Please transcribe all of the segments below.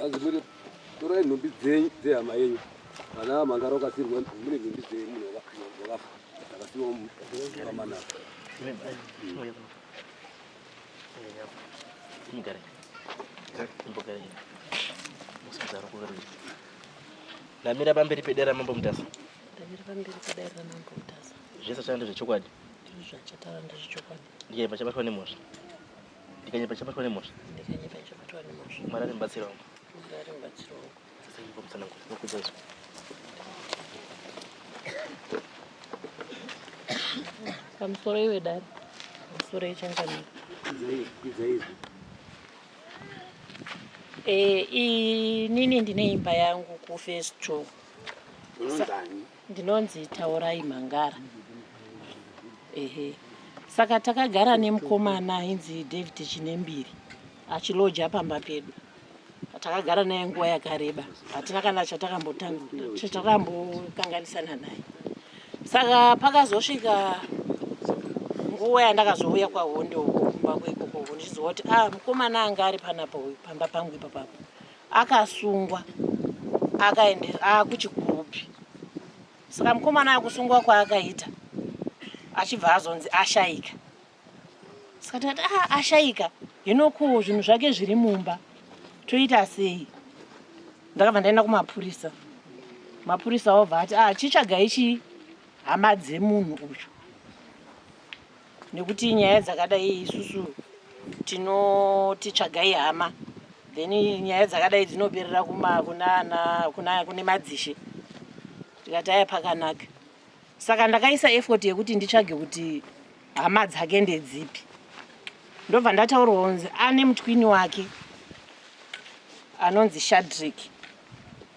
Hanzi muri torai nhumbi dzenyu dzehama yenyu kana mangara wakasirwa mune nhumbi dzemunhu wakafa dzakasiwa pamanaka. Ndamira pamberi pedare raMambo Mutasa. Ndamira pamberi pedare raMambo Mutasa. Zvese zvachataura ndezvechokwadi. Ndizvo zvachataura ndezvechokwadi. Ndikanyepa chabatwa nemhosva. Ndikanyepa chabatwa nemhosva. Ndikanyepa chabatwa nemhosva. Mwari ari mubatsiri wangu. Mwari ari mubatsiri wangu. Sasa ivo mutsananguro nokudza izvo. Pamusoro iwe dare. Pamusoro ichangamira. Kwidza izwi. Eh, inini ndine imba yangu kuphase 2. Unonzani? Ndinonzi Taurai Mhangara. Ehe. Saka takagara nemukomana ainzi David Chinembiri achiloja pamba pedu. Takagara naye nguva yakareba. Hatina kana chatakambokanganisana naye. Saka pakazosvika nguva yandakazouya kwaHonde uko kumba kwekoko ndichiziva kuti ah mukomana anga ari panapa uyu pamba pangu ipapapo akasungwa akaende akuchikurubi saka mukomana akusungwa kwaakaita achibva azonzi ashaika saka tikati ah ashaika hino ko zvinhu zvake zviri mumba toita sei ndakabva ndaenda kumapurisa mapurisa obva ati ah chitsvagai chii hama dzemunhu uyu nekuti nyaya dzakadai isusu tinoti tsvagai hama then nyaya dzakadai dzinoperera kuma kunana kuna kune madzishe tikati aya pakanaka saka ndakaisa effort yekuti nditsvage kuti hama dzake ndedzipi ndobva ndataurwa kunzi ane mutwini wake anonzi Shadrick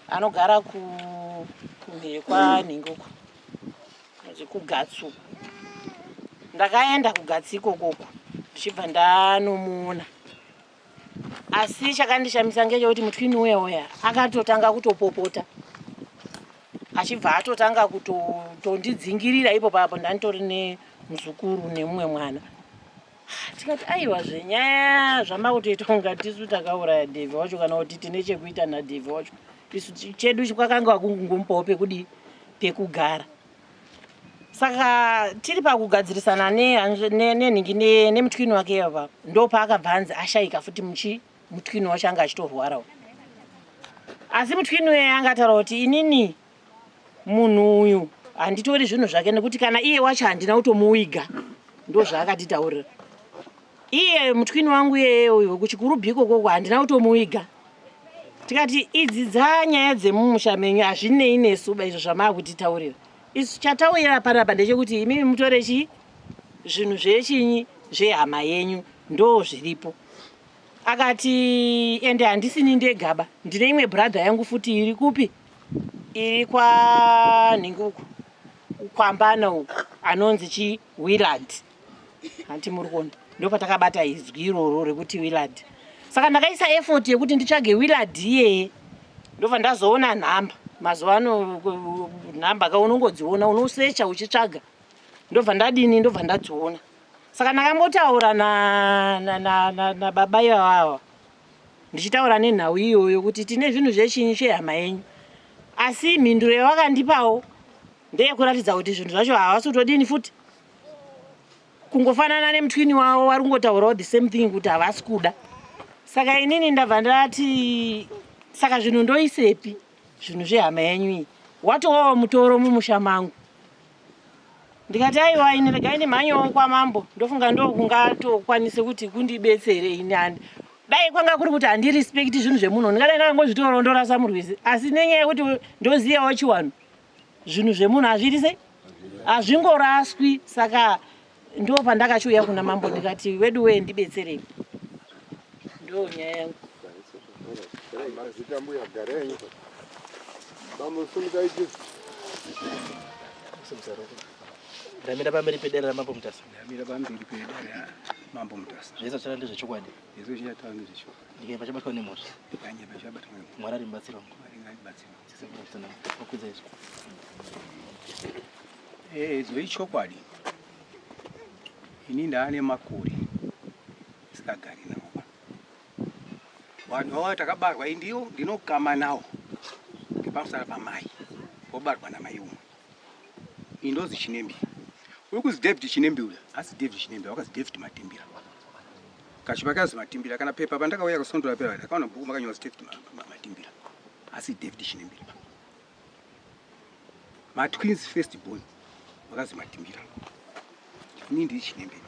anogara kumhiri kwanhingi uko kugatsi uko ndakaenda kugatsi ikokoko ndichibva ndanomuona asi chakandishamisa ngechekuti mutwini uya uya akatotanga kutopopota achibva atotanga kutondidzingirira ipo papo ndanditori nemuzukuru nemumwe mwana tikati aiwa zvenyaya zvamakutoita kunga tisu takauraya Devi wacho kana kuti tine chekuita naDevi wacho isu chedu kwakanga kungomupawo pekudii pekugara saka tiri pakugadzirisana nenhingi nemutwini wake ava ndopaakabva anzi ashaika futi muchi mutwini wacho anga achitorwarawo asi mutwini uye anga ataura kuti inini munhu uyu handitori zvinhu zvake nekuti kana iye wacho handina kutomuwiga ndozvaakatitaurira iye mutwini wangu iyeye uyu kuchikurubhi ikokoko handina kutomuwiga tikati idzi dzanyaya dzemumusha menyu hazvinei nesu ba izvo zvamaakutitaurira isu chataurira panapa ndechekuti imimi mutore chii zvinhu zvechinyi zvehama yenyu ndo zviripo akati ende handisini ndegaba ndine imwe brother yangu futi iri kupi iri kwanhingi uku kwambana uku anonzi chi Willard hanti muri kuona ndopatakabata izwi iroro rekuti Willard saka ndakaisa effort yekuti nditsvage Willard iyeye ndobva ndazoona nhamba mazuva ano nhamba ka unongodziona unosecha uchitsvaga ndobva ndadini ndobva ndadziona saka ndakambotaura nababa na, na, na, na ivavava ndichitaura nenhau iyoyo kuti tine zvinhu zvechinyi chehama yenyu asi mhinduro yavakandipawo ndeyekuratidza kuti zvinhu zvacho havasi kutodini futi kungofanana nemutwini wavo vari kungotaurawo the same thing kuti havasi kuda saka inini ndabva ndati saka zvinhu ndoisepi zvinhu zvehama yenyu iyi watowawo mutoro mumusha mangu ndikati aiwa ini regai ndimhanyewo kwamambo ndofunga ndokungatokwanise kuti kundibetsere ini handi dai kwanga kuri kuti handirespekti zvinhu zvemunhu ndingadai ndakangozvitorawo ndorasa murwizi asi nenyaya yekuti ndoziyawo chiwanhu zvinhu zvemunhu hazviiti sei hazvingoraswi saka ndo pandakachiuya kuna mambo ndikati wedu wee ndibetserei ndo nyaya yangu Mazita mbuya garai. Bambo sumukai chief. Ndamira pamberi pedare raMambo Mutasa. Ndamira pamberi pedare raMambo Mutasa. Zvese zvataura ndezvechokwadi. Zvese zvataura ndezvechokwadi. Ndikanyepa chabatwa nemhosva. Ndikanyepa chabatwa nemhosva. Mwari ari mubatsiri wangu. Mwari ngatibatsire. Wakwidza izvo. Eh, izvo ichokwadi. Ini ndaane makore isikagari navo. Vanhu vava takabarwa indiwo ndinokama nawo ngepamusana pamai vobarwa namai umwe. Ini ndozi Chinembi. Uri kuzi David Chinembi uya asi David Chinembi wakazi David Matimbira. Kachipa kazi Matimbira kana pepa pandakauya kusondora pepa ndakaona bhuku makanyorwa David Matimbira asi David Chinembira. Matwins first born vakazi Matimbira. Ini ndiri Chinembira.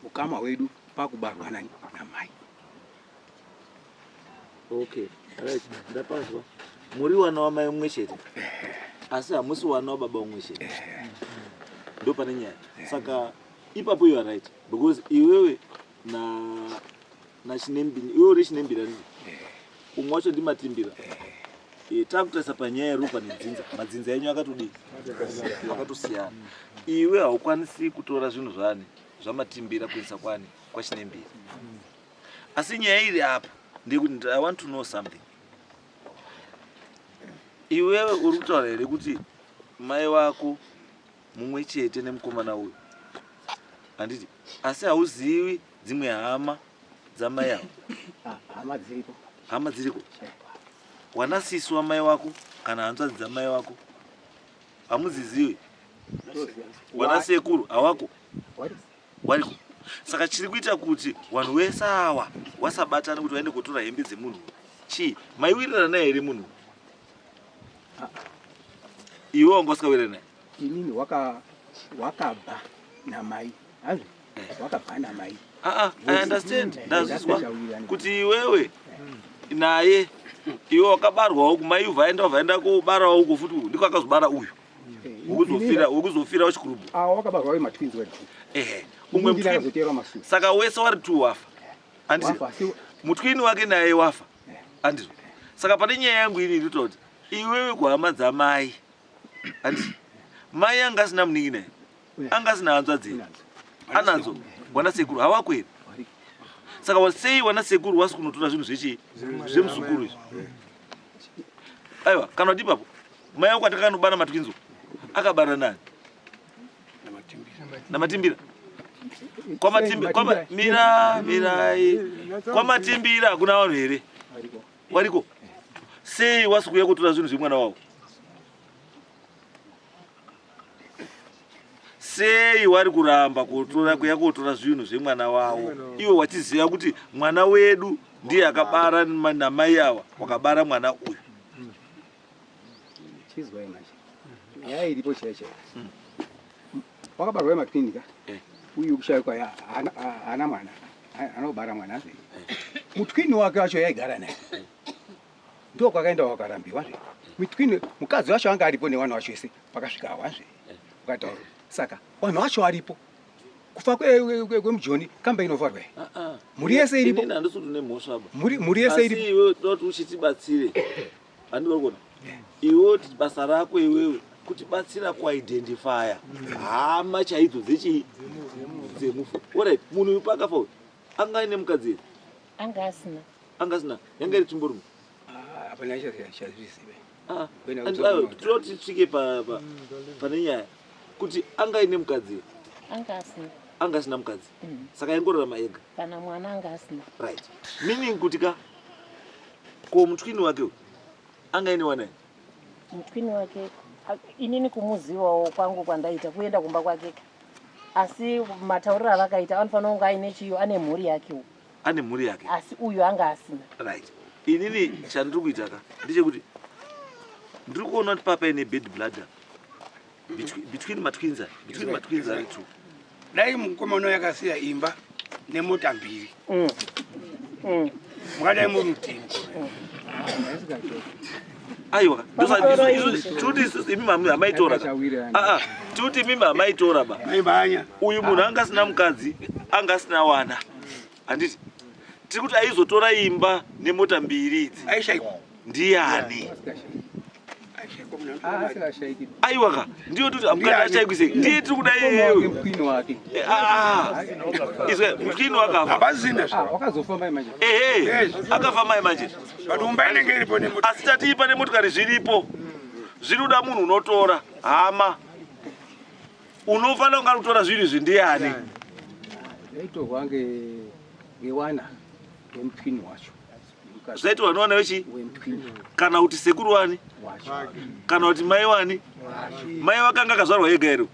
Ukama hwedu pakubarwa nani namai. Okay, right, ndapazwa. Muri wana wamai umwe chete. Asi hamusi wana wababa umwe chete. Ndo pane nyaya. Saka ipapo you are right because iwewe na na Chinembira, iwewe uri Chinembira ndizvo? Umwe wacho ndiMatimbira. Eh, takutarisa panyaya yeropa nedzinza. Madzinza enyu akatodii? Akatosiyana. Iwe haukwanisi kutora zvinhu zvani zvaMatimbira kuisa kwani kwaChinembira. Asi nyaya iri apa ndeyekuti I want to know something. Iwewe uri kutaura here kuti mai wako mumwe chete nemukomana uyu handiti? Asi hauzivi dzimwe hama dzamai avo? Ah, hama dziriko. Hama dziriko. Wana sisi wamai wako kana hanzvadzi dzamai wako hamudzizivi? Wana sekuru hawako? Wariko. Saka chiri kuita kuti vanhu vese awa wasabatana kuti vaende kotora hembe dzemunhu chii? Maiwirirana naye here munhu? Iwe wanga usikawirirani naye? Inini waka wakabva namai. Hazvi? Wakabva namai. Ah ah, I understand. Ndazvizwa kuti iwewe naye iwe wakabarwawo kumai vaenda vaenda kobarawo uko futi ndiko akazobara uyu. Wekuzofira wekuzofira wechikurubu. Ah, wakabarwa we matwins wedu. Ehe. Umwe mutwin. Akazoteera masure. Saka wese wari two wafa. Andizvo. Mutwini wake naye wafa. Andizvo. Saka pane nyaya yangu ini iri kutoti iwewe kuhama dzamai. Andizvo. Mai anga asina munin'ina here? Anga asina hanzvadzi here? Anadzo. Wana sekuru hawako here? Saka sei wana sekuru wasi kunotora zvinhu zvechii? Zvemuzukuru izvi. Aiwa, kana kuti ipapo mai wako atakanobara matwinzo akabara nani? Namatimbira. Kwamatimbira, kwama mira mirai. Kwamatimbira hakuna vanhu here? Wariko. Sei wasi kuuya kutora zvinhu zvemwana wavo? Sei wari kuramba kutora kuya kotora zvinhu zvemwana wavo iwe wachiziva kuti mwana wedu ndiye akabara namai awa wakabara mwana uyu? Chizwai manje. Nyaya iripo chaiyo chaiyo. Wakabarwa wematwini ka? Uyu kushaikwa haana mwana. Anobara mwana zve. Mutwini wake wacho yaigara naye. Ndo kwakaenda wakarambiwa zve. Mutwini mukadzi wacho anga aripo newana wacho ese pakasvika awazve. Ukataura. Saka vanhu vacho varipo. Kufa kwemujoni kamba inovharwa. Mhuri yese iripo. Inini handisi kuti une mhosva ba. Mhuri yese iripo. Asi iwewe toda kuti uchitibatsire. Handi uri kuona? Iwewe kuti basa rako iwewe kutibatsira kuidentifya hama chaidzo dzechii dzemufu. Alright, munhu uyu paakafa uyu anga aine mukadzi here? Anga asina. Anga asina. Yanga iri tsvimborume. Ah, hapana chazvizive. Ah, toda kuti tisvike pane nyaya kuti anga aine mukadzi here? Anga asina. Anga asina mukadzi. Saka aingorarama ega. Kana mwana anga asina. Right. Meaning kuti ka ko mutwini wake uyu anga aine wana here? Mutwini wake inini kumuzivawo kwangu kwandaita kuenda kumba kwake ka. Asi matauriro avakaita anofanira kunge aine chiyo ane mhuri yakewo. Ane mhuri yake. Asi uyu anga asina. Right. Inini chandiri kuita ka ndechekuti ndiri kuona kuti papa ine bad blood between matwins aya, between matwins ari two. Dai mukomana uyu akasiya imba nemota mbiri. Mukadai muri rutivi. Aiwa, toti isusu imi hamaitora ka. Ah ah, toti imi hamaitora ba. Maibanya. Uyu munhu anga asina mukadzi, anga asina wana. Handiti? Tiri kuti aizotora imba nemota mbiri idzi. Aishaikwa. Ndiani? Aiwa ka, ndiyo toti mukadzi ashaikwi sei? Ndiye tiri kuda iyeyo. Ah, izwe mutwini wakafa. Hapasina. Wakazofa mai manje. Ehe, akafa mai manje. But umba inenge iripo nemota. Asi tati pane motokari zviripo. Zviri kuda munhu unotora hama. Unofanira kunga kutora zvinhu izvi ndiani? Zvaitorwa ngewana wemutwini wacho. Zvaitorwa newana wechi? Wemutwini. Kana kuti sekuru wani? Wacho. Kana kuti mai wani? Mai wakanga akazvarwa ega here?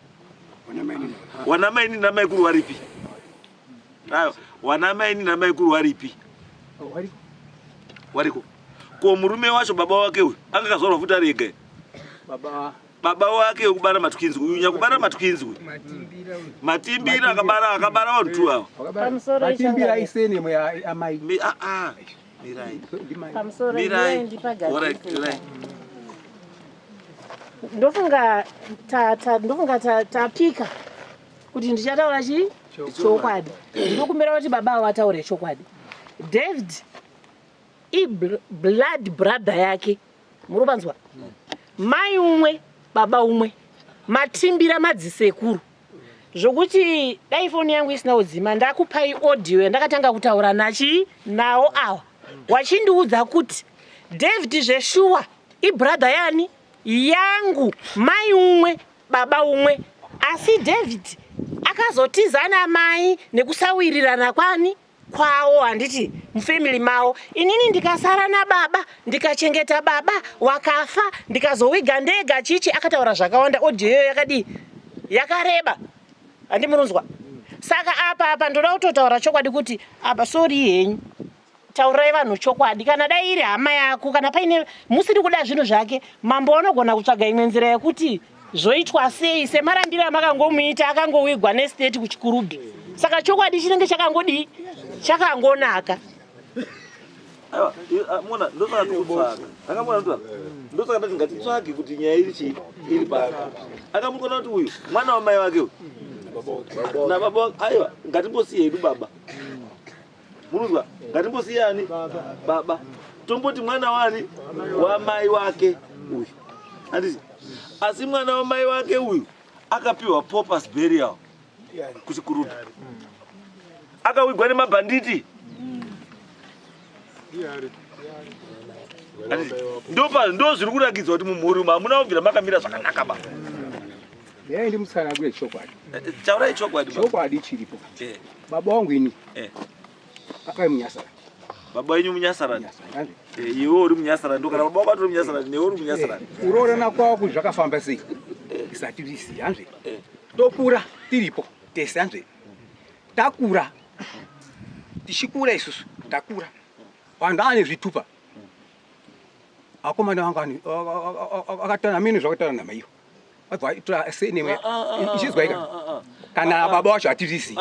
Wana maini namaikuru waripi? Ayo, wana maini namaikuru waripi? Wariko. Wariko. Ko murume wacho baba wake uyu anga akazvarwa futi ari ega here? Baba Baba wake wekubara matwins uyu nyakubara matwins uyu. Matimbira akabara akabara vanhu two ava. Pamusoro Matimbira ichangani. isene ya amai. Mi a a. Mirai. Ndimai. Pamusoro Mirai. iwe ndipagadzire. Alright, mirai. Ndofunga ndofunga tapika kuti ndichataura chii? Chokwadi. Ndokumbira kuti baba ava vataure chokwadi. David i blood brother yake. Muri kupanzwa? Mai umwe, baba umwe. Matimbira madzisekuru. Zvokuti dai foni yangu isina kudzima ndakupai audio yandakatanga kutaura nachi nawo awa. Wachindiudza kuti David zveshuwa ibrother yani yangu, mai umwe baba umwe, asi David akazotiza namai nekusawirirana kwani kwawo, handiti mufamily mawo. Inini ndikasara nababa, ndikachengeta baba wakafa, ndikazowiga ndega chichi. Akataura zvakawanda, audio iyoyo yakadii, yakareba, handimurunzwa. Saka apa ndoda kutotaura chokwadi kuti apa sorry henyu, taurai vanhu chokwadi. Kana dai iri hama yako, kana paine musiri kuda zvinhu zvake, mambo anogona kutsvaga imwe nzira yekuti zvoitwa sei, semarambiro amakangomuita, akangowigwa nestate kuChikurubhi. Saka chokwadi chinenge chakangodii, chakangonaka. Aiwa, mona ndosaka tikutsvaga. Akamona ndotsvaga. Ndosaka ndati ngatitsvage kuti nyaya iri chii iri paka. Akamukona kuti uyu mwana wamai wake uyu. Na baba wake, aiwa, ngatimbosiye hedu baba. Munozwa? Ngatimbosiye ani? Baba. Tomboti mwana wani? Wamai wake uyu. Handiti? Asi mwana wamai wake uyu akapiwa pauper's burial kuChikurubhi. Akawigwa nemabhanditi. Handiti? Ndopa ndo zviri kurakidza kuti mumhuri umu hamuna kubvira makamira zvakanaka ba. Yai ndimutsanangure chokwadi. Taurai chokwadi baba. Chokwadi chiripo. Baba wangu ini akai munyasara. Baba wenyu munyasarani. Munyasara. Iwe uri munyasarani, ndo kana baba wako atori munyasarani, newe uri munyasarani. Kuroorana kwako zvakafamba sei? Isati risi hanzve. Tokura tiripo tese hanzve. Takura. Tichikura isusu takura. Vanhu ane zvitupa. Akomana vangu ani akatana mini zvakatana namaiyo. Vabva tora surname ichizwa ika. Kana baba wacho hatirisi.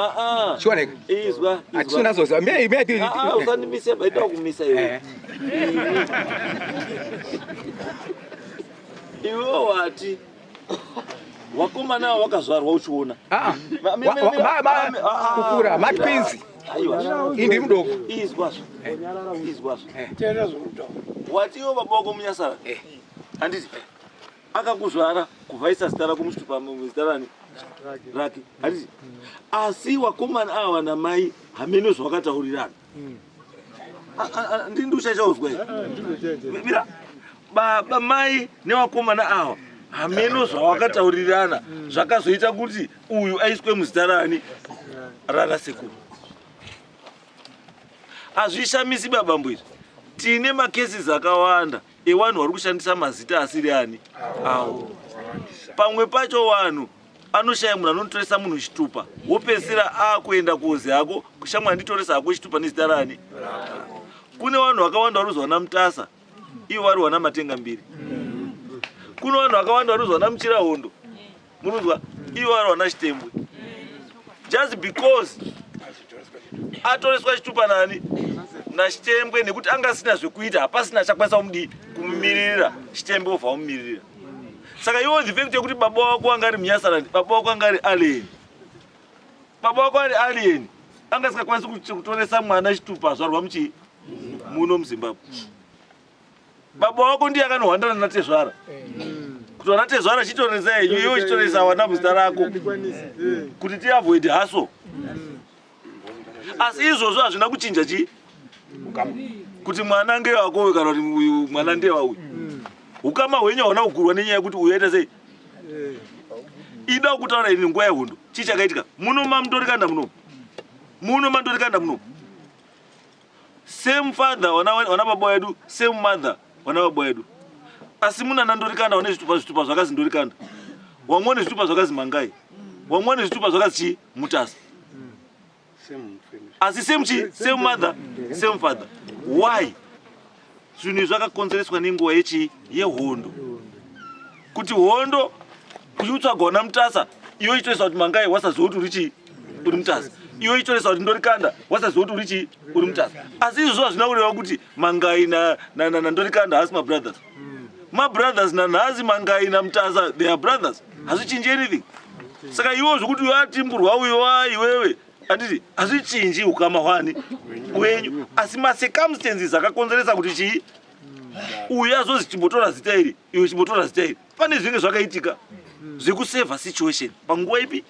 Chioneka. Izwa, izwa. Hatisina zoziva. Mei mei tiri. Usandimise, baita kumisa iwe. Iwe wati wakomana wakazvarwa uchiona. Kukura matwins. Aiwa. Indi mudoko. Izwazvo. Izwazvo. Wati iwe baba wako munyasara. Handiti akakuzvara kubva zita rako muchitupa muzita rani rake, handiti? Asi wakomana ava namai hamene zvawakataurirana. Ndini ndiuchachauzwa here? Mira, baba mai nevakomana ava hameno zvawakataurirana zvakazoita kuti uyu aiswe muzita rani, rana sekuru. Hazvishamisi babambo izvi, tine macases akawanda evanhu vari kushandisa mazita asiri ani awo. Pamwe pacho vanhu anoshaya munhu anotoresa munhu chitupa, wopedzisira akuenda kuozi hako kushamwa, nditoresa hako chitupa nezita rani. Kune vanhu vakawanda vari kuzwa Mutasa, ivo vari wana Matenga mbiri. Kune vanhu vakawanda vari kuzwa Muchirahondo, munonzwa, ivo vari wana Chitembwe, just because atoreswa chitupa nani, naChitembwe, nekuti anga asina zvekuita, hapasina achakwanisa kumudii, kumumiririra. Chitembwe obva wamumiririra. Saka iwo the fact yekuti baba wako anga ari munyasarandi, baba wako anga ari alien, baba wako ari alien, anga asingakwanisi kutoresa mwana chitupa azvarwa muchii, muno muZimbabwe. Baba wako ndiye akanohwandana natezvara kuti vana tezvara chitoresa henyu, iwe chitoresa wana muzita rako kuti tiavoid haso. Asi izvozvo hazvina kuchinja chii, kuti mwana ngewako uyu kana kuti uyu mwana ndewauyu. Ukama hwenyu hauna kugurwa nenyaya yekuti uyu aita sei. Ida kutaura ini, nguva yehondo chii chakaitika muno mamutori kana muno? Muno mandorikanda muno. Same father wana baba wedu, same mother wana baba wedu. Asi muna nandorikanda wane zvitupa zvitupa zvakazi ndorikanda. Wamwe wane zvitupa zvakazi mangai. Wamwe wane zvitupa zvakazi chi mutasa. Asi same chi, same mother, same father. Why? Zvinhu izvi zvakakonzereswa nenguva yechi yehondo. Kuti hondo kuchiutsvagwa wana mutasa, iwe ichitoisa kuti mangai wasaziva kuti uri chii, uri mutasa. Iwe ichitoisa kuti ndorikanda wasaziva kuti uri chii, uri mutasa. Asi izvozvo hazvina kureva kuti mangai na, na, na, na ndorikanda haasi mabrothers. Mabrothers nanhasi mangai namutasa they are brothers. Hazvichinji anything. Saka iwe zvekuti uyo atimburwa uyo wa iwewe handiti hazvichinji ukama hwani hwenyu asi macircumstances akakonzeresa kuti chii uyu azozi chimbotora zita iri iwe chimbotora zita iri pane zvinenge zvakaitika zvekuseva situation panguva ipi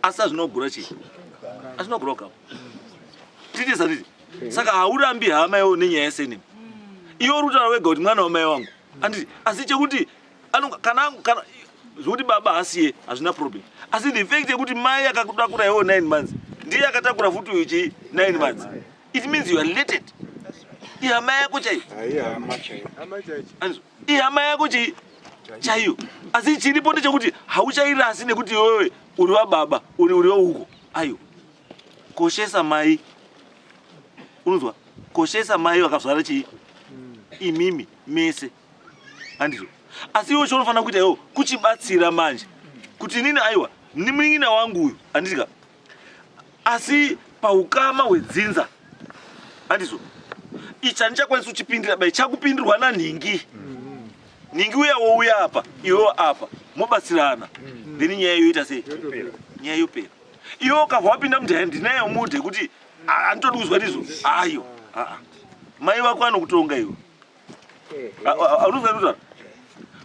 asi hazvinogura chii hazvinogura ukama titisa titi saka haurambi hama iwo nenyaya yesenemu iwe uri kutaura wega kuti mwana wamai wangu handiti asi chekuti kana kana zvekuti baba hasiye hazvina problem asi the fact yekuti mai akakutakura iwo 9 months ndiye akatakura futi uyu chii 9 months it means you are related ihama yako chaiyo ihama yako chii chaiyo asi chiripo ndechekuti hauchairasi nekuti iwewe uri wababa uri uri wauko ayo koshesa mai unonzwa koshesa mai vakazvara chii imimi mese handizvo asi iwe chaunofanira kuita iwo kuchibatsira manje kuti inini aiwa munin'ina wangu uyu handiti ka asi paukama hwedzinza handizvo ichi handichakwanisi kuchipindira bai chakupindirwa nanhingi nhingi uya wouya apa iwewo apa mobatsirana then nyaya yoita sei nyaya yopera iwe ukabva wapinda mudhaya ndinayo mudhe yekuti handitodi kuzwa ndizvo ayo mai vako anokutonga iwe Aruza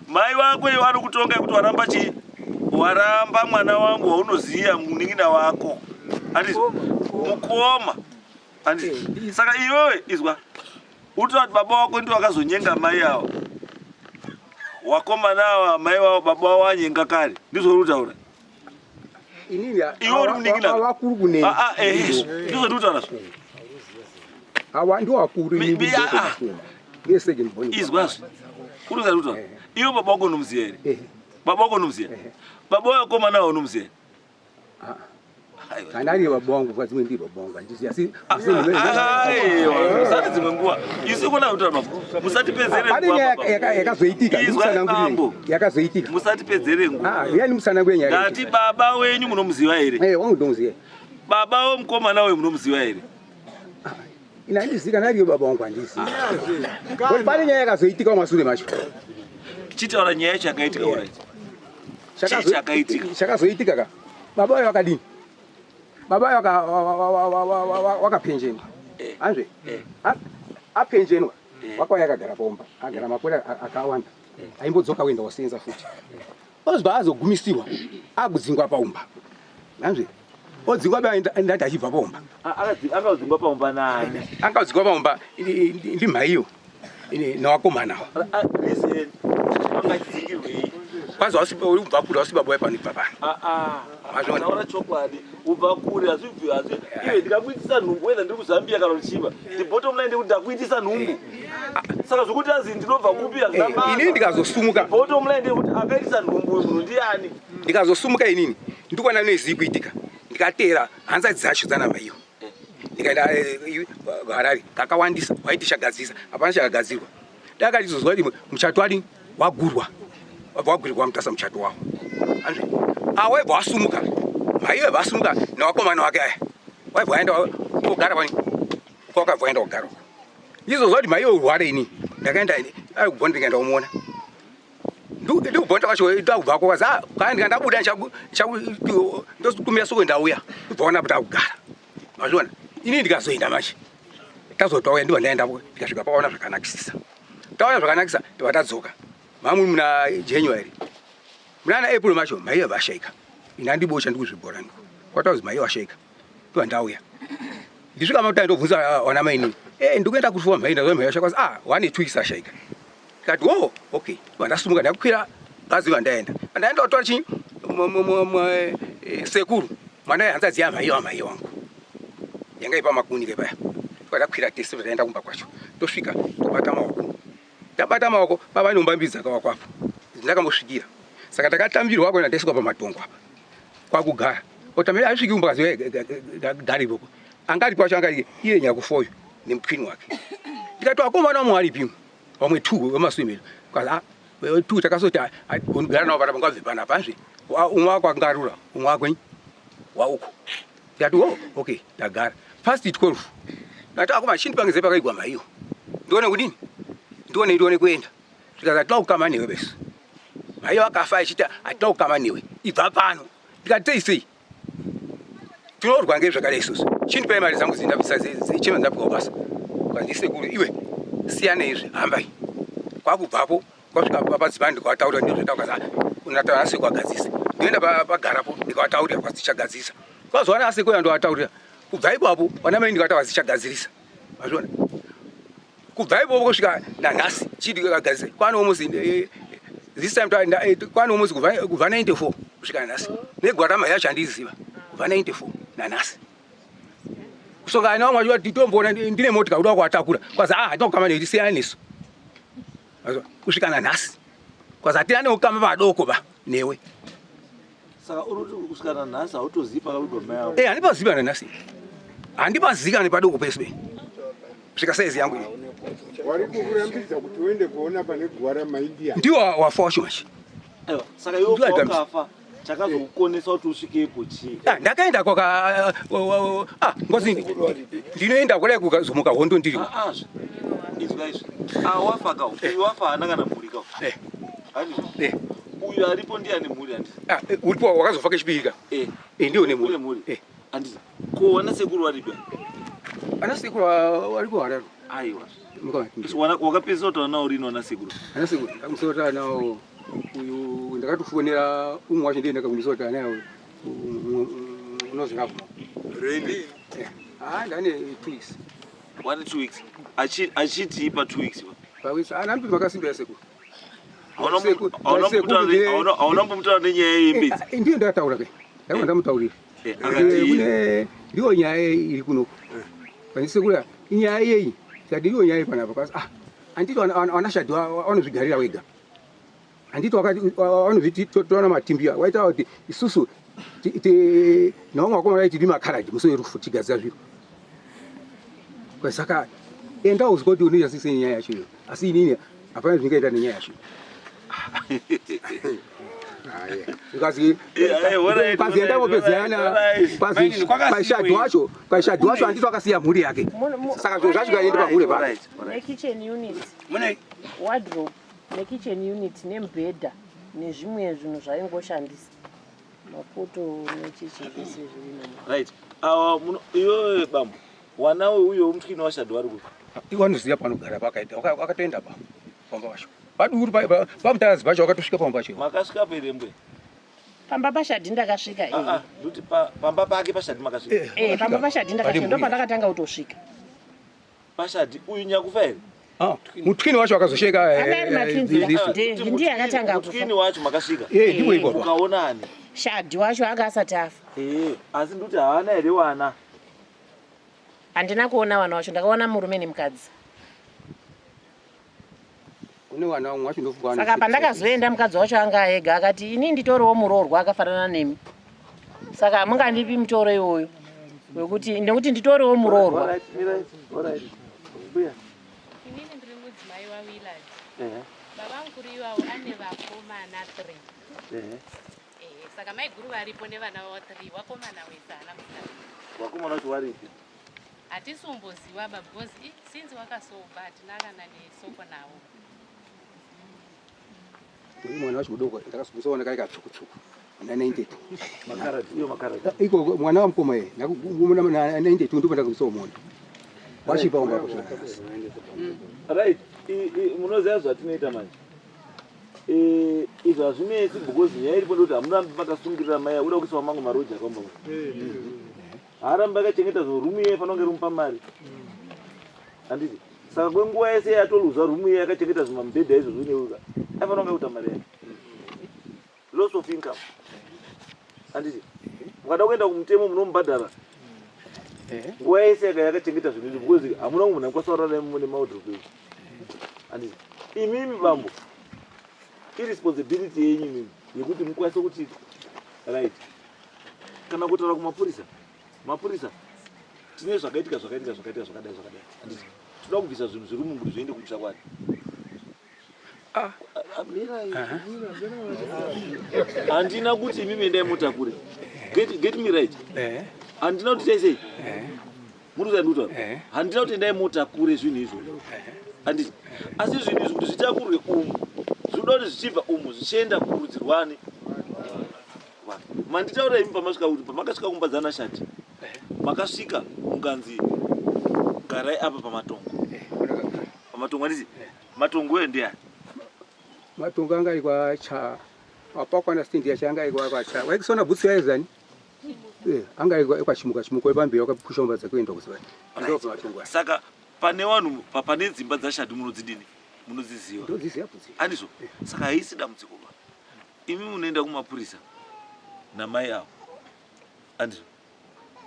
mai vako iwe anokutonga yekuti waramba chii waramba mwana wangu waunoziva munin'ina wako andizvo mukoma andizvo saka iwewe izwa utoda kuti baba wako ndiwo akazonyenga mai ava wakomana ava mai vavo baba wavo wanyenga kare ndizvo uri kutaura Inini iwe uri munin'ina vakuru kuneni. Ah, ah, eh, ndizvo ndiri kutaura zvo Awa ndiwo akuru Mi- inini mi- ndiri ah, ah. mukoma. Ndiye second born. Izwazve. Uri kutaura Eh. iwe baba wako unomuziva here Eh. baba wako unomuziva Eh. baba wakomana wako unomuziva here Ah. Aiwa. Kana ari baba wangu kwa dzimwe ndiri baba wangu handizivi asi Aiwa, musati dzimwe nguva isu kona kutaura baba musatipedzere pane nguva nyaya baba. yakazoitika Izwai ndimusanangurire bambo. yakazoitika musatipedzere nguva ah yani musanangurire nyaya ndati baba wenyu munomuziva here eh wangu ndomuziva baba wemukomana uyu munomuziva here ina handizivi kana ariyo baba wangu handizivi Kuti pane nyaya yakazoitika mumasure macho chitaura nyaya yacho yakaitika alright Chii chakaitika? Chakazoitika ka baba vayo vakadini baba vayo wakapenjenwa Eh. anzve Eh. Apenjenwa Eh. wakauya akagara paumba agara makore akawanda aimbodzoka kuenda wasenza futi ozwa azogumisirwa akudzingwa paumba anzve odzingwa ba ndati achibva paumba Akadzingwa paumba nani? Akadzingwa paumba ndimhaiyo newakomana Listen, angadzingirwei? Kwanzi uri kubva kure wasi baba pano ibva pano. Mazviona? Taura chokwadi, ubva kure hazvibvi hazvi iwe ndikakuitisa nhumbu whether ndiri kuZambia kana kuchiva the bottom line ndekuti ndakuitisa nhumbu saka zvekuti azi ndinobva kupi hazvina basa. Inini ndikazosumuka Bottom line ndekuti akaitisa nhumbu uyu munhu ndiani? Ndikazosumuka inini ndikuona nezii kuitika ndikateera hanzadzi dzacho dzana maiyo ndikaenda Harare kakawandisa waiti chagadzirisa hapana chakagadzirwa ndakatizozwa kuti muchato wadi wagurwa wabva wagurirwa mutasa muchato wawo awaibva wasumuka maiyo aibva asumuka newakomana wake aya waibva waenda kogara kwani kwakabva waenda kogara uko ndizozwa kuti maiyo urware ini ndakaenda ari kubva ndikaenda kumuona ndikubvonda kwacho ndakubvako kwazi ah, kana ndikandabuda ndokumira soko ndauya ndibvaona kuti akugara mazviona inini ndikazoenda manje tazotauya ndibva ndaendapo ndikasvika pakaona zvakanakisisa taona zvakanakisa ndibva tadzoka mamwe muna January muna April macho maiva vashaika ini andibocha ndikuzvibhora ndiko kwatauzi maiva vashaika ndibva ndauya ndisvika makuta ndobvunza wana mainini eh ndikuenda kufuwa mhai ndazwa mhai vashaika ah one 2 weeks ashaika ndikati wo okay ndibva ndasumuka ndakwira bhazi vandaenda ndaenda kutora chii sekuru. Mwana yehanzadzi yamai wamai wangu yanga ipa makuni kepaya. Twakakwira tese taenda kumba kwacho. Tosvika tobata maoko. Tabata maoko baba nombambidza kawakwapo. Ndakambosvikira. Saka takatambirwa kuenda taiswa pamatongo apa. Kwakugara. Otambira asviki kumba kazi gari ipopo. Angari kwacho angari iye nyakufoyo nemutwini wake. Ndikati akomana mwari pimwe. Vamwe two vemaswimiro. Kazi ah two takasoti unogara navo panapa ngabve panapa zve. Umwe wako akangarura, umwe wako wauko. Ndikati oh okay ndagara. Past 12. Ndati akoma chindipangidze pakaigwa maiyo. Ndione kudini? Ndione ndione kuenda. Zvikanzi hatina kukama newe bese. Maiyo akafa achiti hatina kukama newe. Ibva pano. Ndikati sei sei? Tinorwa ngezvakadai isusu. Chindipai mari dzangu dzindabvisa dzechema ndapiwa basa. Kanzi sekuru iwe siyana izvi hambai. Kwakubvapo kwasvika padzimai ndikavataurira ndizvataura unataura nasekuru agadzise. Ndoenda pagarapo ndikavataurira kwazichagadzirisa. Kwazowana asekuru ndovataurira. Kubva ipapo vana mai ndikataura zichagadzirisa. Mazviona? Kubva ipopo kusvika nanhasi chidi kagadzirisa. Kwani almost this time kwani almost kubva 94 kusvika nanhasi. Negwarama yacho handiziva. Kubva 94 nanhasi. Kusongana nevamwe vacho vati tomboona ndine motika kuda kuvatakura. Kwazi ah hatina kukama newe tisiyane nesu. Kusvika nanhasi. Kwazi hatina neukama vadoko ba newe. Saka uri kuti kusvika nanhasi hautozivi pakavigwa mai avo? Eh, handipazivi nanhasi. Handipazika nepadoko pese. Svika size yangu iyi. Wari kukurambidza kuti uende kuona pane guva ramaindia. Ndiwo wafa wacho manje. Aiwa, saka iwe wakafa chakazokukonesa kuti usvikepo chii? Ah, ndakaenda kwaka ah, ngozi ndinoenda kudai kukazomuka hondo ndiri. Ah, ah, izwa izvi. Ah, wafa ka. Uyu wafa haana kana mhuri ka. Eh. Handizvo? Eh. Uyu aripo ndiye ane mhuri handizvo? Ah, uripo wakazofa kechipiri ka. Eh. Eh, ndiyo ne mhuri. Mhuri. Eh. Handizvo? Ko wana sekuru varipi? Ana sekuru vari kuHarare. Aiwa. Wakapedzisa kutaura nawo rini wana sekuru? Ana sekuru ndakamusota nawo uyu ndakatofonera umwe wacho ndiye ndakamusota nawo unozvirapo. Rini? Ah, ndane 2 weeks. Wane 2 weeks. Achiti pa 2 weeks. Pa weeks. Ana mtu makasimbira sekuru. Hauna mbomutaura nenyaya yembedzi? Ndiyo ndakataura ke. Ndakanga ndamutaurira. Kune ndiyo nyaya iri kunoku. Pandisekura inyaya yeyi. Sati ndiyo nyaya panapa kasi ah anditi ana shadhi vanozvigarira wega. Anditi wakati vanozviti toona matimbi waita kuti isusu nevamwe vakomana vaiti tiri makharadhi musi werufu tigadzira zviro. Saka enda uzwe kuti unoita sei nyaya yacho iyo. Asi inini hapana zvingaita nenyaya yacho. Ukazi ukazi enda wopedzana ukazi paishadhi wacho paishadhi wacho handiti wakasiya mhuri yake. Saka zviro zvacho kaende pamhuri pake. Nekitchen unit. Mune wardrobe nekitchen unit nemubhedha nezvimwe zvinhu zvaingoshandisa. Mapoto nechichi zvese zviri imomo. Right. Awa iwewe bambo wana uyo mutwini washadhi wari kupi? Iwe anoziva panogara pakaita wakatoenda pa pamba pacho. Paduru pamutarazi pacho wakatosvika pamba pacho. Makasvika here mbuya? Pamba pashadhi ndakasvika eh. Ah, nduti pamba pake pashadhi makasvika. Eh, pamba pashadhi ndakasvika ndo pandakatanga kutosvika. Pashadhi uyu nyakufa here? Ah, mutwini wacho akazosheka Anga ari matwins ndiye akatanga kufa. Mutwini wacho makasvika. Eh, ndipo ipapo. Ukaona ani? Shadhi wacho anga asati afa. Eh, asi nduti haana here wana? Handina kuona vana wacho, ndakaona murume nemukadzi. Kune vana vamwe wacho ndofunga. Saka pandakazoenda mukadzi wacho anga ega akati ini nditoriwo muroorwa akafanana nemi. Saka hamungandipi mutoro iwoyo wekuti nekuti nditoriwo muroorwa. Alright, alright, alright. Mbuya. Inini ndiri mudzimai waWillard. Baba mukuru iwawo ane vakomana 3. Saka maiguru varipo nevana vavo 3, wakomana wese haana musikana. Vakomana vacho varipi? Hatisi kumboziva ba because since wakasobva hatina kana nesoko navo. Mwana wacho mudoko ndakazomuona kai katsvuku-tsvuku na 92. Makaradhi, iyo makaradhi. Iko mwana wamukoma iye ndakumuona na 92 ndipo ndakamusomuona. Wachipa umba hapo zvona. Right, munoziva zvatinoita manje. Izvi hazvinetsi because nyaya iripo ndekuti hamurambi makasungirira mai uda kuisa mamangu maroja kwamba. Haarambi akachengeta zvo room iye fanira kunge rimupa mari. Handiti? Saka kwenguva yese yatoluza room iye akachengeta zvimamubhedha izvozvo neuka. Aifanira kunge kuita mari yake. Loss of income. Handiti? Mukada kuenda kumutemo munomubhadhara. Nguva yese yaka yakachengeta zvinhu izvi because hamuna munhu anokwanisa kurara nemaudrope izvi. Handiti imimi bambo iresponsibility yenyu imimi yekuti mukwanise kuti right kana kutaura kumapurisa mapurisa tine zvakaitika zvakaitika zvakaitika zvakadai zvakadai handiti tinoda kubvisa zvinhu zviri mumbu kuti zviende kumusha kwani ah. Handina kuti imimi endai mutakure. Get, get me right. Eh. Handina kuti itai sei? Eh. Muri kuita ndikutaura? Eh. Handina kuti endai mutakure zvinhu izvo. Handiti. Asi zvinhu izvi kuti zvitakurwe umu, zvinoda kuti zvichibva umu zvichienda kurudzi rwani? Manditaura imi pamasvika kuti pamakasvika kumba dzana shati. Makasvika mukanzi garai apa pamatongo. Pamatongo handiti? Matongo uye ndiani? Matongo anga ari kwacha apakwana stand yacho anga ari kwacha. Waikusona bhutsu yayo zani? Eh, anga ari kwachimuka chimuka wepamberi wakapusha mba dzekuenda kuzivani. Ndo pamatongo aya. Saka pane vanhu pane dzimba dzashadi munodzidini? Munodziziva. Ndodziziva bhutsu. Andizvo? Eh. Saka haisi dambudziko ba. Imi munoenda kumapurisa namai avo. Andizvo?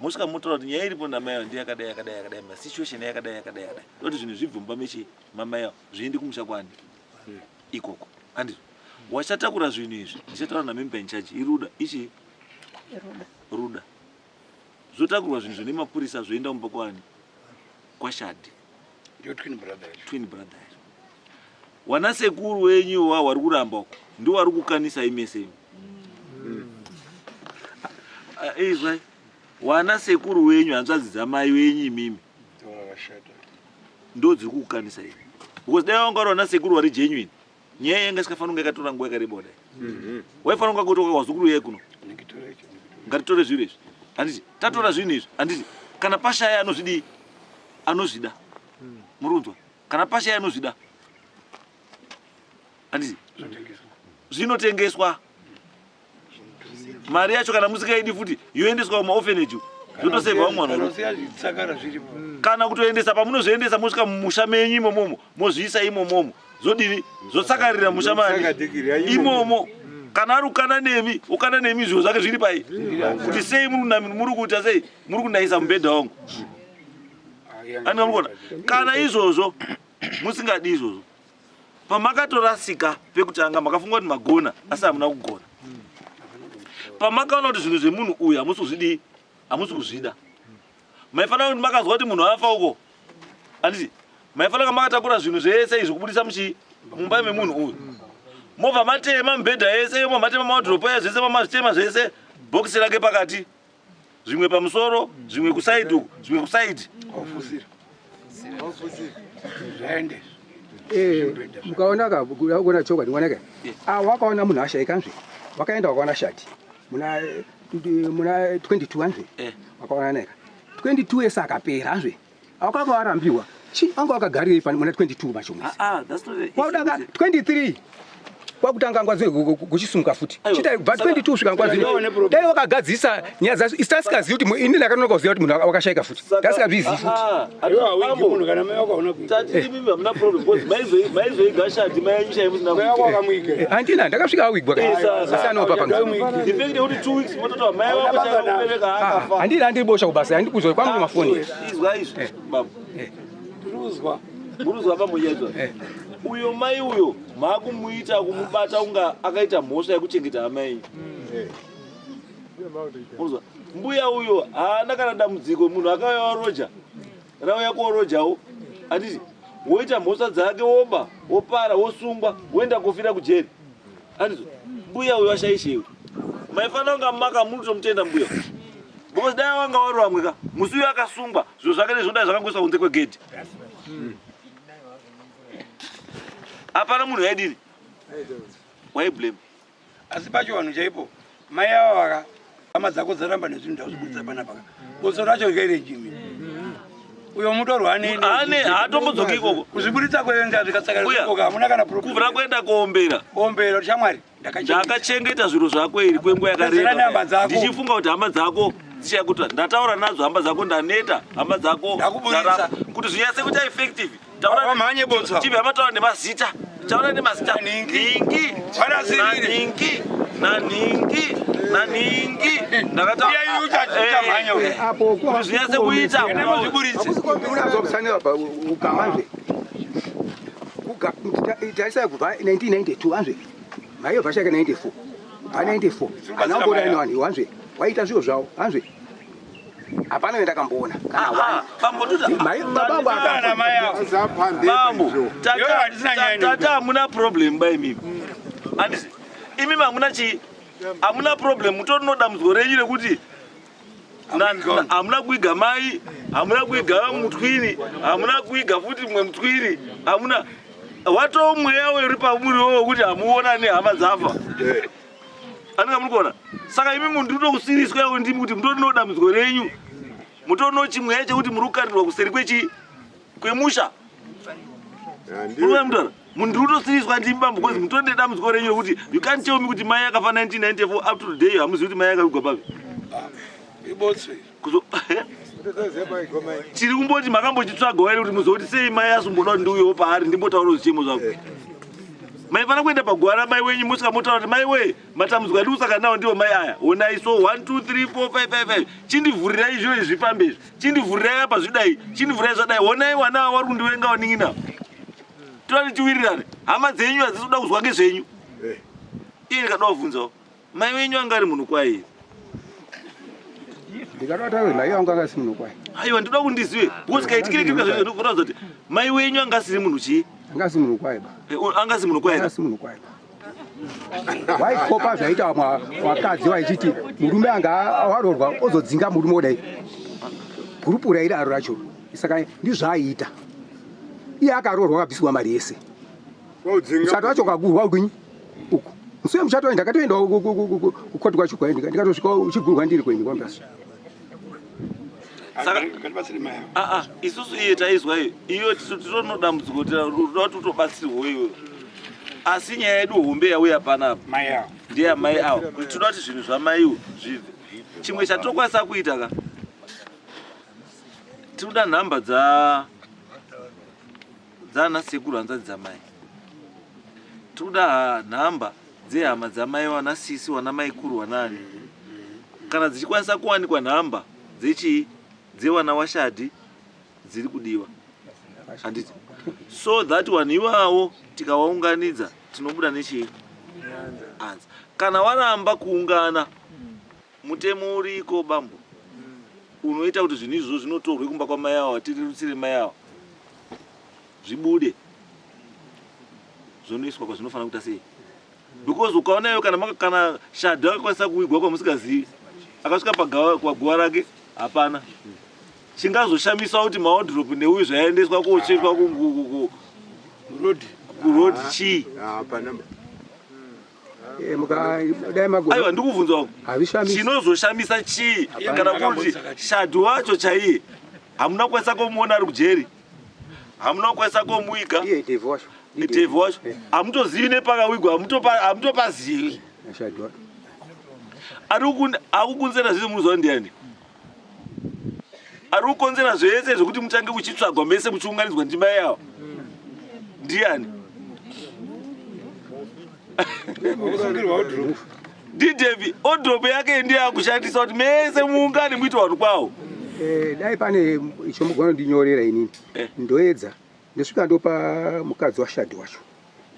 Mosvika motaura kuti nyaya iripo namai avo ndiye yakadai yakadai yakadai ma situation yakadai yakadai yakadai. Ndoti zvinhu zvibve mumba mechi mamai avo zviende kumusha kwani ikoko. Andizvo? Wachatakura zvinhu izvi ndichataura namember in charge iruda ichi Ruda. Ruda. Zvotakurwa zvinhu zvine mapurisa zvoenda kumba kwani kwaShadi. Ndiyo twin brother yacho. Twin brother yacho. Wana sekuru wenyu wa wari kuramba uko ndiwo wari kukanisa imese imi. Ah, izwai wana sekuru wenyu hanzvadzi dzamai wenyu imimi ndo dziri kukukanisa imi because dai wanga uri wana sekuru wari genuine nyaya yanga isikafanira kunge yakatora nguva yakareba kudai mhm. waifanira kunge kuti wazukuru yeye kuno ngatitore zvinhu izvi handiti tatora zvinhu izvi handiti kana pashaya anozvidii anozvida hmm. muri kunzwa kana pashaya anozvida handiti zvinotengeswa mari yacho kana musikaidi futi yoendeswa kumaorphanage zvotosevha vamwe vanhu kana kutoendesa pamunozviendesa mosvika mumusha menyu imomomo mozviisa imomomo zvodini zvotsakarira musha mani imomo kana ari kukana nemi ukana nemi zviro zvake zviri pai kuti sei muri kuita sei muri kunayisa mubhedha wangu andika muri kuona kana izvozvo musingadi izvozvo Pamakatorasika pekutanga makafunga kuti magona asi hamuna kugona. Pamakaona kuti zvinhu zvemunhu uyu hamusi kuzvidii, hamusi kuzvida. Maifanira kuti makazwa kuti munhu afa uko. Handiti? Maifanira kunge makatakura zvinhu zvese izvi kubudisa muchii mumba memunhu uyu. Mobva matema mibhedha yese, mobva matema mawadhiropu aya zvese mamazvitema zvese, bhokisi rake pakati. Zvimwe pamusoro, zvimwe kusaidi uku, zvimwe kusaidi. Zvaende. Eh, mukaona ka kuona chokwadi mwana ka. Ah, wakaona munhu ashaika nzve. Wakaenda wakaona shati. Muna muna 22 anzve. Eh. Wakaona neka. 22 yese akapera anzve. Akanga arambiwa. Chi anga akagarirei pani muna 22 macho mwezi. Ah, ah, that's not the Kwauda ka 23 kwakutanga ngwazi kuchisumuka futi. Chita kubva 22 svika ngwazi. Dai wakagadzisa nyaya dzacho isu tasikazivi kuti ini ndakanonoka kuziva kuti munhu wakashaika futi. Tasikazvizivi futi. Iwe hawigi munhu kana mai wako hauna kuiga. Tati imimi hamuna problem because maizoiga shati mai yenyu chaiyo musina Mai wako wakamuiga. Eh, Handina ndakasvika awigwa ka. Asi anopa panga. The fact yekuti 2 weeks mototaura mai wako chaiyo kubereka Ah, akafa. Handina handiri bosha kubasa handikuzwa kwangu mafoni. Izwa izvi baba. Tiruzwa. Muruzwa pamuyedzo. Uyo mai uyo makumuita kumubata kunga akaita mhosva yekuchengeta hama yenyu. Muruzwa. Mbuya uyo haana kana dambudziko munhu akauya waroja. Rauya korojawo. Handiti woita mhosva dzake woba wopara wosungwa woenda kofira kujeri. Handizvo. Mbuya uyo ashaishewe. Maifanira kunga maka munotomutenda mbuya. Because dai wanga wari vamwe ka musi uyo akasungwa zviro zvake nezvodai zvakangoiswa kunze kwegedhi. Hapana munhu yaidini? Waiblame. Asi pacho vanhu chaipo mai ava vaka hama dzako dzaramba nezvinhu ndazvibudisa panapa ka. Botso racho ngerejimi. Uyo mutorwa ane Ane haatombodzoki ikoko. Kuzvibuditsa kwenga zvikatsaka Mbuya, ikoko hamuna kana problem. Kubvira kuenda koombera. Kuombera shamwari ndakachengeta. Ndakachengeta zviro zvako iri kwenguva Pedzera nehama yakareba dzako. ndichifunga kuti hama dzako dzichakuta ndataura nadzo hama dzako ndaneta hama dzako Ndakubuditsa. ndaramba. kuti zvinyatse kuita effective taura Wamhanye botso. chibva mataura nemazita taura nemazita Nhingi. nhingi Varasirire. nhingi Nanhingi, nanhingi ndakataura Apo kuti zvinyatse kuita. Unazobutsanira ukamazve. Taisai kubva 1992 anzve. Maiyo vashaka 94. Pa 94. Ana mbona ino anhu anzve. Waita zviro zvawo anzve. Hapana wendakamboona kana one. Bambo tuta. Mai baba akafa. Bambo, tata tata hamuna problem ba imimi. Andisi imimi hamuna chii? Hamuna problem mutori no dambudziko renyu rekuti hamuna kuiga mai, hamuna kuiga mutwini, hamuna kuiga futi mumwe mutwini, hamuna watoo mweya uri pamuri wowo wekuti hamuonani hama dzafa. Andika muri kuona? Saka imi munhu ndiri kutokusiriswa iwe ndimi kuti mutori no dambudziko renyu. Mutori no chimweya chekuti muri kukarirwa kuseri kwechi kwemusha. Muri mutaura? Munhu ndiri kutosiriswa ndimi bambo because mutori nedambudziko renyu rekuti you can't tell me kuti mai akafa 1994 up to today hamuzivi kuti mai akavigwa papi. Ibotso. Kuzo tiri kumboti makambochitsvagawo here kuti muzoti sei mai asumboda kuti ndiuyewo paari ndimbotaurawo zvichemo zvangu. Maifana kuenda paguva ramai wenyu mosvika motaura kuti mai wee matambudziko andiri kusangana nawo ndiwo mai aya honai so 1 2 3 4 5 5 5 chindivhurirai zviro izvi zvifambe izvi chindivhurirai apa zvidai chindivhurirai zvadai honai wana ava vari kundivenga vanin'ina toda tichiwirirane hama dzenyu hadzisi kuda kuzwa ngezvenyu iye ndikada kuvhunzawo mai wenyu anga ari munhu kwaye here Ndikada kutaura mai wangu anga asiri munhu kwaye. Aiwa ndinoda kuti ndizive because kaitikire kiri kuratidza kuti mai wenyu anga asiri munhu chii? Anga asiri munhu kwaye ba. Anga asiri munhu kwaye. Anga asiri munhu kwaye ba. Waikopa zvaita vamwe vakadzi vaichiti murume anga waroorwa ozodzinga murume kudai. Gurupu raidaro racho. Saka ndizvaaiita. Iye akaroorwa akabvisirwa mari yese. Muchato wacho ukagurwa ukunyi uku. Musi wemuchato wacho ndakatoenda kukoti kwacho kwaye ndikatosvika uchigurwa ndiri kwenyu kwamutasa. Saka ah ah isusu iye taizwa iyo iyo titori dambudziko toda kuti utobatsirwa iwe. Asi nyaya yedu hombe yauya panapa Mai avo. ndeya mai avo kuti toda kuti zvinhu zvamaiwo zvibve. Chimwe chatokwanisa kuita ka tinoda nhamba dza dzaana sekuru hanzvadzi dzamai. Tinoda nhamba dzehama dzamai wana sisi wana maikuru wanaani. Kana dzichikwanisa kuwanikwa nhamba dzechii dzewana washadhi dziri kudiwa. Handiti? So that vanhu iwawo tikawaunganidza tinobuda nechii? Anza. Kana waramba kuungana mutemo uriko bambo unoita kuti zvinhu izvozvo zvinotorwe kumba kwamai awa tirerutsire mai awa zvibude zvonoiswa kwazvinofanira kuita sei because ukaona iwe kana kana shadho akakwanisa kuwigwa kwamusingazivi akasvika paguva rake hapana chingazoshamisa kuti maodrop neuyu zvaendeswa kotsvetwa kuroad chii Aiwa ndikubvunza wangu. Chinozoshamisa chii kana kuti Shadhu wacho chaiye hamuna kukwanisa kumuona ari kujeri. Hamuna kukwanisa kumuiga. Iye Devi wacho. Devi wacho. Hamutozivi nepakawigwa hamutopazivi. Shadhu wacho. Ari akukunzera zvese munoziva ndiani? Ari kukonzera zvese zvekuti mutange kuchitsvagwa mese muchiunganidzwa ndimai ava. Ndiani? DDV odrop yake ndiye akushandisa kuti mese muungane muite vanhu kwawo. Eh, dai pane chomugona ndinyorera inini. Eh. Ndoedza ndosvika ndopa mukadzi washadhi wacho.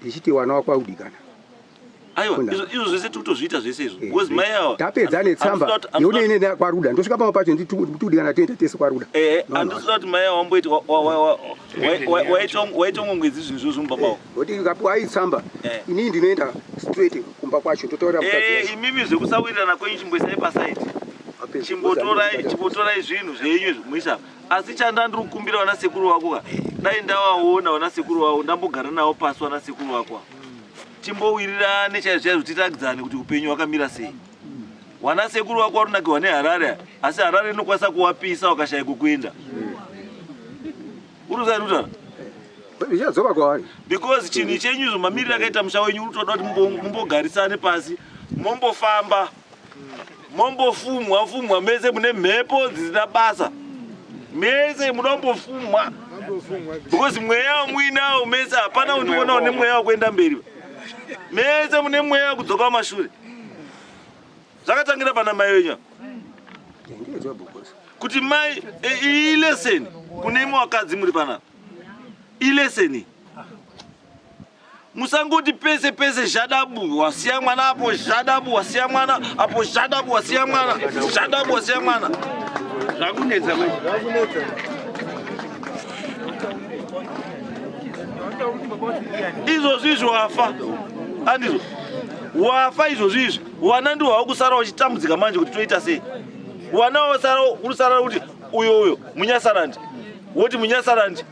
Ndichiti wana wako audikana. Aiwa, izvo zvese tiri kutozviita zvese izvo. Eh, because mai awa. Tapedza netsamba yone ine kwaruda. Ndosvika pamwe pacho nditudikana toenda tese kwaruda. Eh, handisi kuti mai awa wamboita waitongongwedzi zvinhu izvozvo mumba mavo. Kuti ndikapiwa iyi tsamba, inini ndinoenda straight kumba kwacho ndotaurira mukadzi wacho. Imimi zvekusawirirana kwenyu chimboisai paside. Chimbotorai chimbotorai zvinhu zvenyu izvi muisa. Asi chanda ndiri kukumbira vana sekuru vako ka. Dai ndawaona vana sekuru vako ndambogara navo pasi vana sekuru vako. Timbowirirane chaizvo chaizvo titakidzane kuti upenyu hwakamira sei. Wana sekuru wako warunakirwa neHarare asi Harare inokwanisa kuwapisa wakashaya kwekuenda. Uri kutaura? Zvichadzoka kwavari. Because chinhu chenyu izvo mamiriro akaita musha wenyu uri kutoda kuti mumbogarisane pasi mombofamba mombofumwa fumwa mese mune mhepo dzisina basa mese muda kumbofumwa because mweya wamuinawo mese hapana undikuona une mweya wekuenda mberi mese mune mweya wekudzoka kumashure. Zvakatangira pana mai wenyu kuti mai e, ileseni kune imwe wakadzi muri panapa ileseni musangoti pese pese zhadabu wasiya mwana apo zhadabu wasiya mwana apo zhadabu wasiya mwana zhadabu wasiya mwana zvakunetsa manje izvozvi izvi wafa andizvo wafa izvozvi izvi wana ndiwo wakusara uchitambudzika manje kuti toita sei wana wasara urusara kuti uyo uyo munyasarandi woti munyasarandi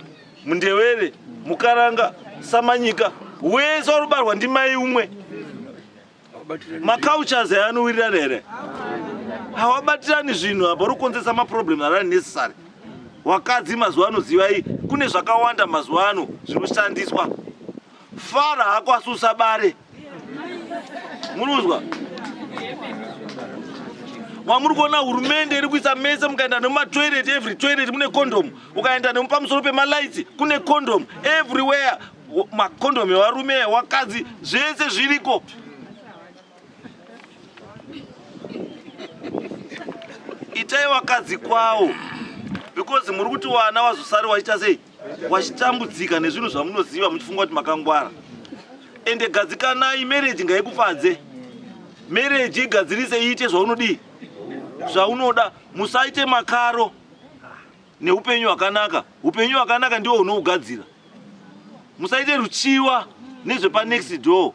mundewere mukaranga samanyika wese warubarwa ndimai umwe macultures aya anowirirana here hawabatirani zvinhu apa uri kukonzeresa maproblem ari unnecessary wakadzi mazuva ano zivai kune zvakawanda mazuva ano zvinoshandiswa fara hako asi usabare munozwa wamuri kuona hurumende iri kuisa mese mukaenda nemumatoilet every toilet mune condom ukaenda nemupamusoro pemalights kune condom everywhere macondom evarume ewakadzi zvese zviriko itai wakadzi kwawo because muri kuti wana wazosari wachiita sei wachitambudzika nezvinhu zvamunoziva muchifunga kuti makangwara ende gadzikanai marriage ngaikufadze marriage igadzirise iite zvaunodii zvaunoda musaite makaro neupenyu hwakanaka upenyu hwakanaka ndiwo hunougadzira musaite ruchiwa nezvepanext door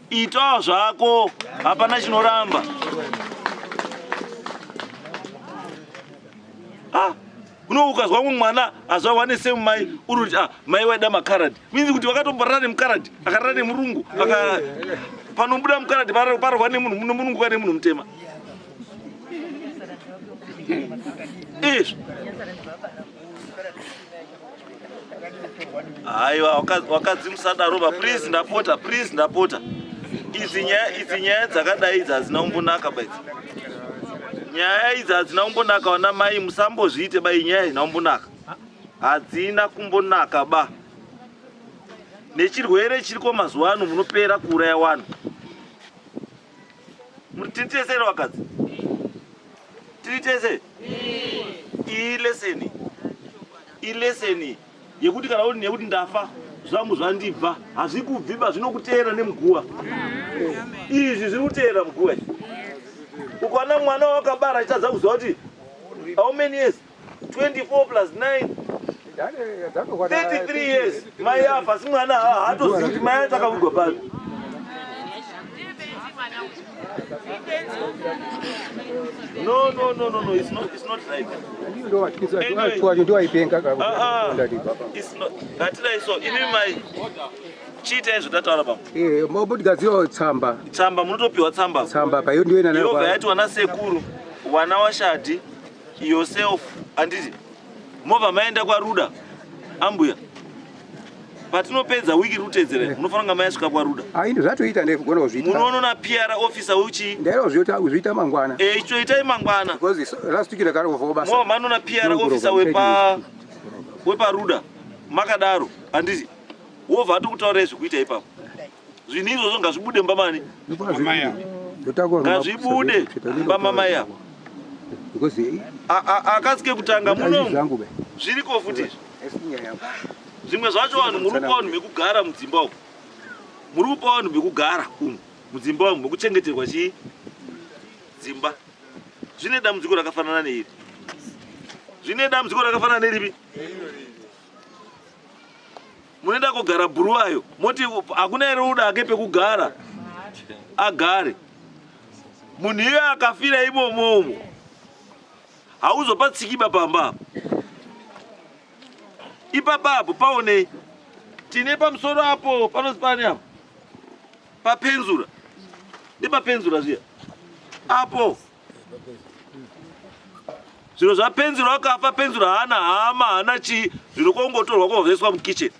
itawo zvako hapana chinoramba ah uno ukazwa mumwe mwana azvarwa nesame mai uri kuti ah mai waida makaradi means kuti vakatomborara nemukaradi akarara nemurungu aka panobuda mukaradi pararwa nemunhu nemurungu kana nemunhu mutema izvi haiwa wakadzi musadaro ba please ndapota please ndapota idzi nyaya idzi nyaya dzakadai idzi hadzina kumbonaka ba idzi nyaya idzi hadzina kumbonaka vana mai musambozviite ba iyi nyaya haina kumbonaka hadzina kumbonaka ba nechirwere chiriko mazuva ano munopera kuuraya wanhu Muri tiri tese here vakadzi? Tiri tese? Iyi leseni. Ileseni yekuti kana uri nekuti ndafa zvangu zvandibva hazvikubvi ba zvinokuteera nemuguva. Izvi zviri kuteera muguva izvi. Ukaona mwana wakabara achitadza kuziva kuti how many years 24 plus 9 33 years mai afa asi mwana haatozivi kuti mai acho akavigwa papi no no no no no it's not it's not right ngatidai so imi mai chiitai zvotataura bambo eh, mobudigadzirawo tsamba tsamba munotopiwa tsamba tsamba payo ndiyo inobva yati wana sekuru wana washadi yourself anditi mobva maenda kwaruda ambuya patinopedza wiki rutedzere munofanira kunga mayasvika kwaruda ayi zvatoita ndikugona kuzviita munoona PR officer uchi ndaida kuzviita mangwana eh ichoitai mangwana because last week ndakarovha basa mobva manona PR officer wepa weparuda makadaro anditi wobva atokutaurirai zvekuita ipapo zvinhu izvozvo ngazvibude mumba mani ngazvibude mumba mamai avo akasi kekutanga muno zviriko futi izvi zvimwe zvacho vanhu muri kupa vanhu mekugara mudzimba umu muri kupa vanhu mekugara umu mudzimba umu mekuchengeterwa chii dzimba zvine dambudziko rakafanana neiri zvine dambudziko rakafanana neripi munoenda kogara bhuruwayo moti hakuna here uda ake pekugara agare munhu iye akafira imomo umo hauzopatsikiba pamba apo ipapa apo paonei tine pamusoro apo panozi pani apo papenzura ndepapenzura zviya apo zviro zvapenzura wakafa penzura haana hama haana chii zviro kongotorwa koveswa mukitchen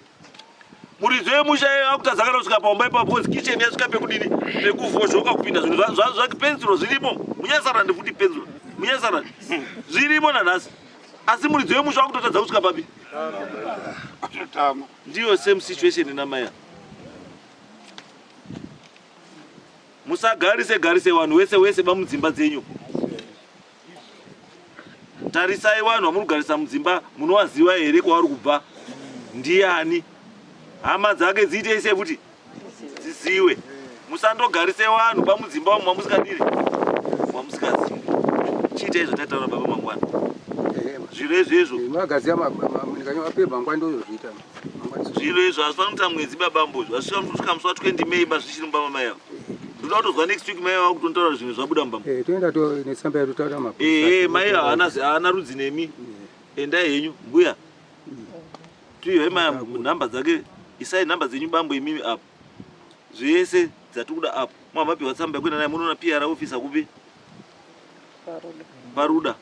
muridzi wemusha iye akutadza kana kusvika paumba ipapo because kitchen yasvika pekudini pekuvhozhoka kupinda zvinhu zvapenzuro zvirimo munyasarandi futi penzura munyasarandi zvirimo nanhasi asi muridzi wemusha wakutotadza kusvika papi ndiyo same situation ina maya. Musagarise garise vanhu wese wese bamudzimba dzenyu. Tarisai vanhu vamuri kugarisa mudzimba munovaziva here kwavari kubva? Ndiani? Hama dzake dziitei sei futi? Dziziwe. Musandogarise vanhu bamudzimba umu mamusikadiri. Mamusikazivi. Chiitai zvatataura baba mangwana. Zviro izvo izvo. Magazia ndikanyora pepa mangwana ndozozviita. Zviro izvo hazvifaniri kuita mwedzi babambo izvo. Hazvisvika kusvika musi wa 20 May bazvichiri mumba mamai avo. Ndoda kutozwa next week mai vavo kutontaura zvimwe zvabuda mumba. Eh, toenda to netsamba yedu taura mapurisa. Eh, eh, mai haana haana rudzi nemi. Endai henyu mbuya. Tuiwe mai nhamba dzake isai nhamba dzenyu bambo imimi apo. Zvese dzatikuda apo. Mwa mapiwa tsamba yekuenda naye munoona PR officer kupi? Paruda.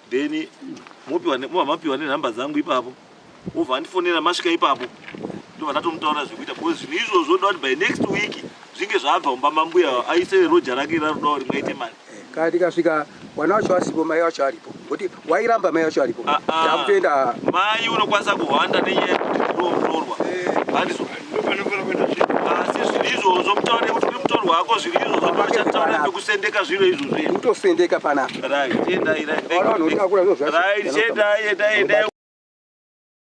Then mopiwa mwa mapiwa nenhamba dzangu ipapo. Wobva andifonera masvika ipapo. Ndobva ndatomutaura zvekuita because zvinhu izvozvo ndoda kuti by next week zvinge zvabva mumba mambuya aise roja rake rarudawo rimwe aite mari. Kana tikasvika wana wacho asipo mai wacho aripo. Ngokuti wairamba mai wacho aripo. Ah, ah. Takutoenda Mai unokwanisa kuhwanda nenyaya yekuti ndiwo mutorwa. Handizvo. Ndopanofanira kuenda tsvina. Asi zviri izvozvo mutaure kuti uri mutorwa wako zviri izvozvo ndochataura pekusendeka zviro izvozvo. kutosendeka panapa. Right, endai, right. Wala vanhu votakura zvinhu zvacho. Right, endai, endai, endai.